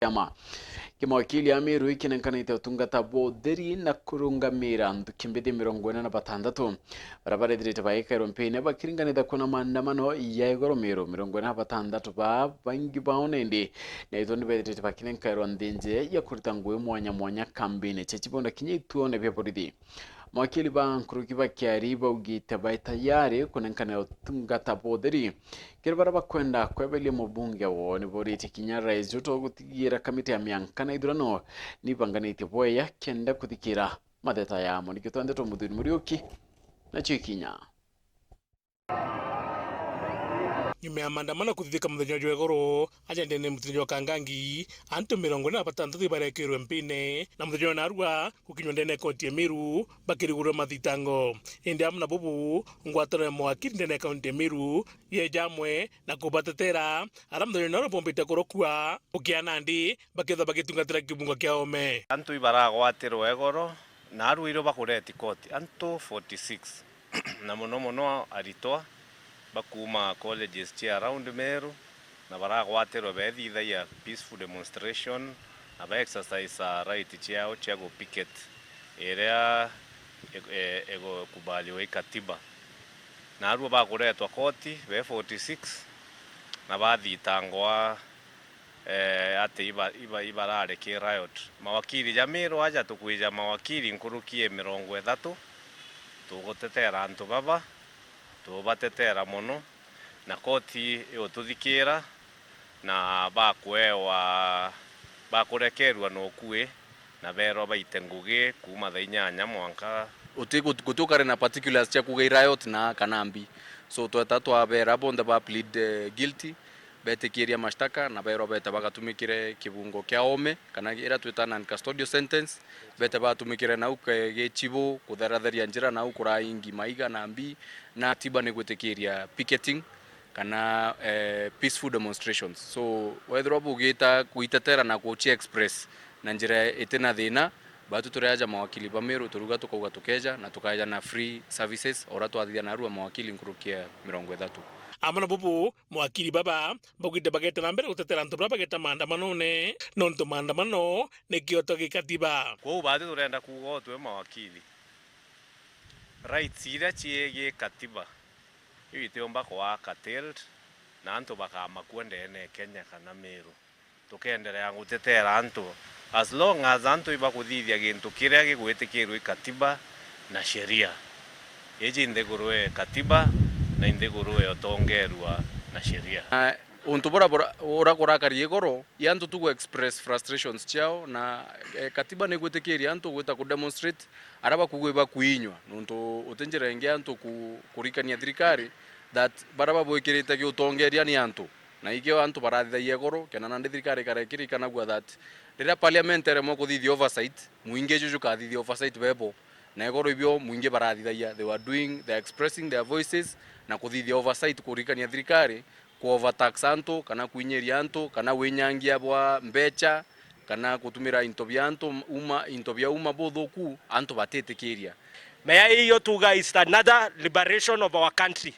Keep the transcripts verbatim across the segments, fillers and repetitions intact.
Kiama kia mawakili a Meru ikinenkanite utungata bwa utheri na kurungamira nthuki mbithi mirongo ina na batantatu baria barethirite baikairwa mpine bakiringanitha kwona maandamano ya igoro Meru. Mirongo ina na batantatu baa baingi bao nindi naitwa ni bethirite bakinenkairwa nthinji ya kurita ngui mwanya mwanya kambine cia Chibunda kinya ituone bia borithi. Mawakili ba nkuruki ba Kiari baugite bai tayari kunenkanira utungata bwa utheri kiri baria bakwenda kweberia mubunge woo. Ni boritie kinya rais Ruto gutigira kamiti ya mianka na ithurano nibanganitie bweya kenda kuthikira matheta yamo. Nikio twendetwe Muthuri Muriuki nacio ikinya. Nyuma ya maandamano kuthithika muthenya jwa igoro, aja ndene muthenya jwa Kangangi, antu mirongo ina na batantatu ibarekirwe mpine, na muthenya jwa narua gukinywa ndene ya kaunti ya Meru bakirigurwa mathitango. Indi amwe na bubu, ngwataniro ya mawakili ndene ya kaunti ya Meru yeja amwe na kubatetera, aria muthenya jwa narua bombite kurokua, gukia nandi bakethwa bagitungatira kibungo kia Oome. Antu ibaragwatirwe igoro, na arua irio bakureti koti, antu forty six. Na mono mono aritwa bakuuma colleges cia around Meru, na baragwatirwe beethithagia peaceful demonstration, na ba exercise right ciao cia gu picket iria ig-, e-, igukubaliwa i katiba. Na arua bakuretwa koti be forty six, na bathitangwa eh, ati iba, iba, ibarari ki riot. Mawakili ja Meru aja tukwija mawakili nkuruki ya mirongo ithatu, tugutetera antu baba, tubatetera mono, na koti igututhikira, na bakuewa, bakurekerua na ukui, na beerwa baite ngugi kuuma thaa inyanya mwanka. Uti-, guti-, guti ukari na particulars cia kuuga i riot na kana mbi. So, tweta twabeera bonthe ba plead, eh, guilty, betikiria mashtaka na beerwa bete bagatumikire kibungo kia Oome, kana iria twita non-custodial sentence, bete batumikire nau ke-, gichibu, kutheratheria njira nau kuraingi maiga na mbi, na katiba ni gwitikiria picketing kana, eh, peaceful demonstrations. So, wethirwa bugita kuitetera na kuchi express na njira iti na thina, batu turi aja mawakili ba Meru turuga tukauga tukeja na tukaja na free services, ora twathithia narua mawakili nkuruki ya mirongo ithatu. Amwe na bubu, mawakili baba baugite bageta na mbere gutetera antu baria bageta maandamanone, nontu maandamano ni kioto gikatiba. Kwou batu turenda kuuga o twi mawakili, rights iria ciegii katiba iu itiumba kwaa curtailed, na antu bakamakua ndene ya Kenya kana Meru. Tukenderea gutetera antu as long as antu ibakuthithia gintu kiria gigwitikirwe i katiba na sheria. Iji nthiguru e katiba na i nthiguru e utongerua na sheria. Na untu bura, bura, ura kurakari igoro, i antu tu gu express frustrations ciao, na, eh, katiba ni gwitikiria antu gwita ku demonstrate, aria bakugwa ibakuinywa, nontu uti njira ingi antu ku-, kurikania thirikari that baria babwikirite giutongeria ni antu. Na ikio antu barathithagia igoro, kenda nandi thirikari ikarekirikanagua that riria parliament eremwe kuthithia oversight, muingi juju kathithia oversight bebo. Na igoro ibio muingi barathithagia, they were doing, they are expressing their voices na kuthithia oversight kurikania thirikari ku overtax antu, kana kwinyiria antu, kana winyangia bwa mbecha, kana gutumira into bia antu uma, into bia uma buthuku, antu batitikiria. Mea iyo tuga is another liberation of our country.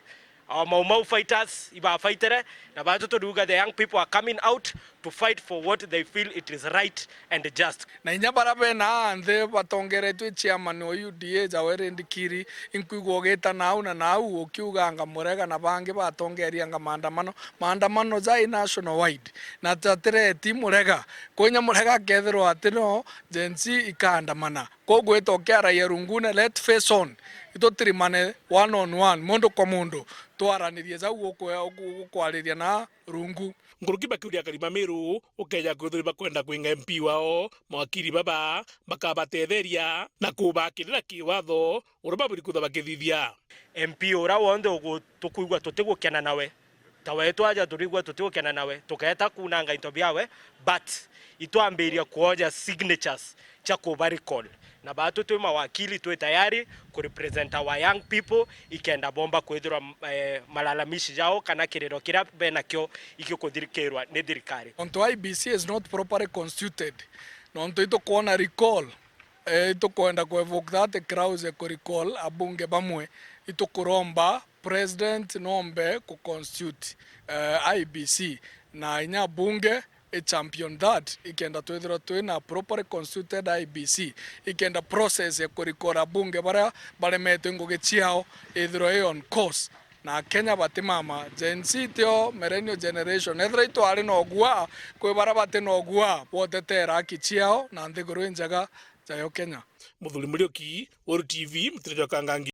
Our Mau Mau fighters ibafaitere, na batu turiuga the young people are coming out to fight for what they feel it is right and just. Na inya baria bena aa nthi batongeretwe i chairman o U D A, Jaweri Ndikiri, inkwigua ugita nau na nau ukiuganga Murega na bangi batongeria anga maandamano. Maandamano jai national wide, na jatireti Murega. Kwinya Murega akethirwa ati no Gen Z ikaandamana. Koguo ita ukiaraia rungune, let face on. Itutirimane one on one, mundu kwa mundu. Twaranirie jau ukwe-, uku-, ukwariria na rungu. Nkuruki bakiuria akari ba Meru, ukeja kwithirwa bakwenda kwinga M P wao, mawakili baba bakabatetheria na kubakirira kiwatho uria baburi kwithirwa bakithithia. M P uria wonthe ugu-, tukwigua tutigukena nawe, ta wetu aja turigua tutigukena nawe, tukeeta kunanga into biawe, but itwambiria kuoja signatures cia kuba recall. Na batu twi mawakili, twi tayari ku represent our young people, ikenda bomba kwithirwa, eh, malalamishi jao kana kiriro kiria benakio igikuthikirwa ni thirikari. Nontu I E B C is not properly constituted, nontu itukwona recall, eh, itukwenda ku evoke that clause ku recall abunge bamwe, itukuromba President nombe ku constitute, eh, I E B C, na inya bunge i champion that, ikenda twithirwa twina properly constituted I B C, ikenda process ya kurikora bunge baria baremetwe ngugi ciao ithirwa i on course. Na Akenya batimama, Gen Z tio millennial generation. Ethira itwari na ugua, kwi baria bati na ugua bwotetera haki ciao na nthiguru injega jayo Kenya. Muthuri Muriuki, Weru T V, Mutiri jwa Kangangi.